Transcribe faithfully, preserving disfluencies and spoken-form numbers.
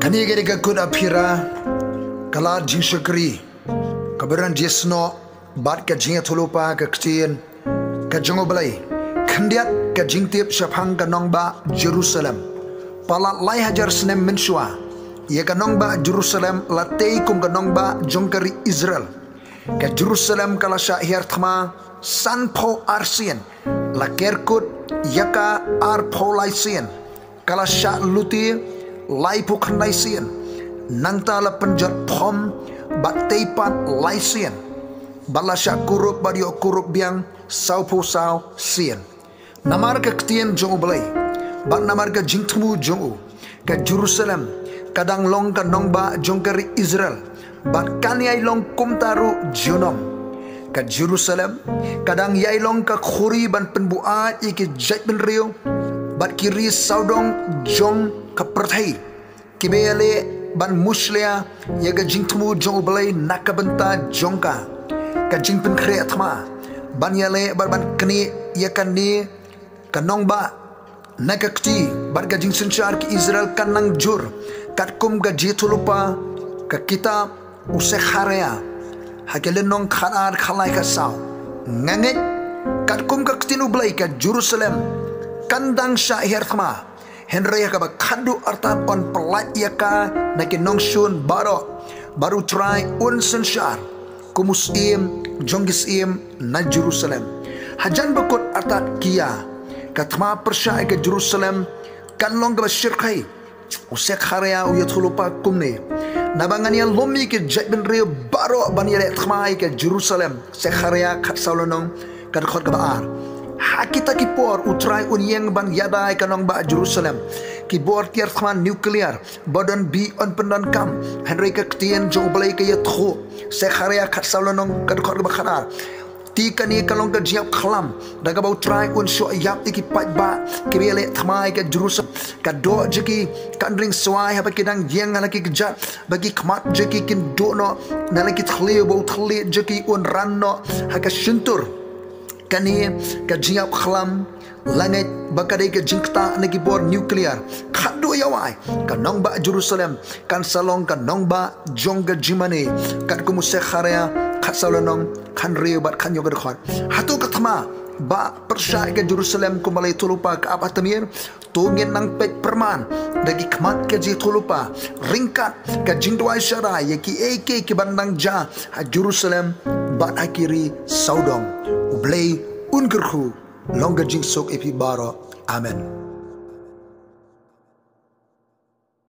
Kane ka dei ka kut aphira, ka lad jingshakri, ka baran jisno, bad ka jingïathuhlypa ka ktien ka jong U Blei. Khyndiat ka jingtip shaphang ka nongbah Jerusalem. Palat lai hajar snem mynshuwa, ïa ka nongbah Jerusalem la tei kum ka nongbah jong ka ri Israel. Ka Jerusalem ka la shah hiar thma sanphew arsien, la ker kut ïa ka arphew lai sien, ka la shah lute laiphew khyndai sien, nangta la pynjot phom bad tei pat lai sien, bad la shah kurup bad ïoh kurup biang sawphew saw sien. Namar ka ktien jong U Blei, bad namar ka jingthmu jong u, ka Jerusalem ka dang long ka nongbah jong ka ri Israel, bad kan ïai long kumta ruh junom. Ka Jerusalem ka dang ïai long ka khuri ban pynbuaid ïa ki jaitbynriew bad ki ri sawdong jong ka pyrthei, kiba ïaleh ban mushlia ïa ka jingthmu jong U Blei na ka bynta jong ka. Ka jingpynkhreh thma ban ïaleh bad ban knieh ïa kane ka nongbah na ka kti bad ka jingsynshar ki Israel kan nang jur, katkum ka jingïathuhlypa ka kitab u Sekharïah, ha ki lynnong khatar, khatlai, khatsaw. Nga ngeit, katkum ka ktien U Blei, ka Jerusalem kan dang shah hiar thma, hynrei ha kaba khadduh artat yn pyllait ïa ka na ki nongshun baroh, bad U Trai un synshar kum u syiem jong ki syiem na Jerusalem. Hajan ba kut artat ki ïa, ka thma pyrshah ïa ka Jerusalem kan long kaba shyrkhei. U Sekharïah u ïathuhlypa kumne: Naba ngan ïalum ïa ki jaitbynriew baroh ban ïaleh thma ïa ka Jerusalem. Sekharïah khatsaw lynnong, ka dkhot kaba ar. Ha kita ki por U Trai un ïeng ban ïada ïa ka nongbah Jerusalem. Ki bor tiar thma nuclear ba don bih yn pyndonkam, hynrei ka ktien jong U Blei ka ïathuh. Sekharïah khatsaw lynnong, ka dkhot kaba khatar. Te kane ka long ka jingïap khlam da kaba U Trai un shoh ïap ïa ki paidbah kiba ïaleh thma ïa ka Jerusalem. Ka doh jong ki kan ring swai haba ki dang ïeng ha la ki kjat, ba ki khmat jong ki kin duh noh na la ki thliew ba u thylliej jong ki un ran noh ha ka shyntur. Kane ka jingïap khlam, la ngeit ba ka dei ka jingktah na ki bor nuclear. Khadduh ïa wai, ka nongbah Jerusalem kan sa long ka nongbah jong ka jingmane, katkum u Sekharïah khatsaw lynnong, khathynriew bad khathynñiew ka dkhot. Hato ka thma ba pyrshah ïa ka Jerusalem kumba la ïathuhlypa ka ap ha tmier? To ngin nang peit pyrman da ki khmat ka jingïathuhlypa, ryngkat ka jingduwai sharai ïa kiei kiei kiban nang jia ha Jerusalem bad ha ki ri sawdong. U Blei un kyrkhu. Long ka jingsuk ïa phi baroh. Amen.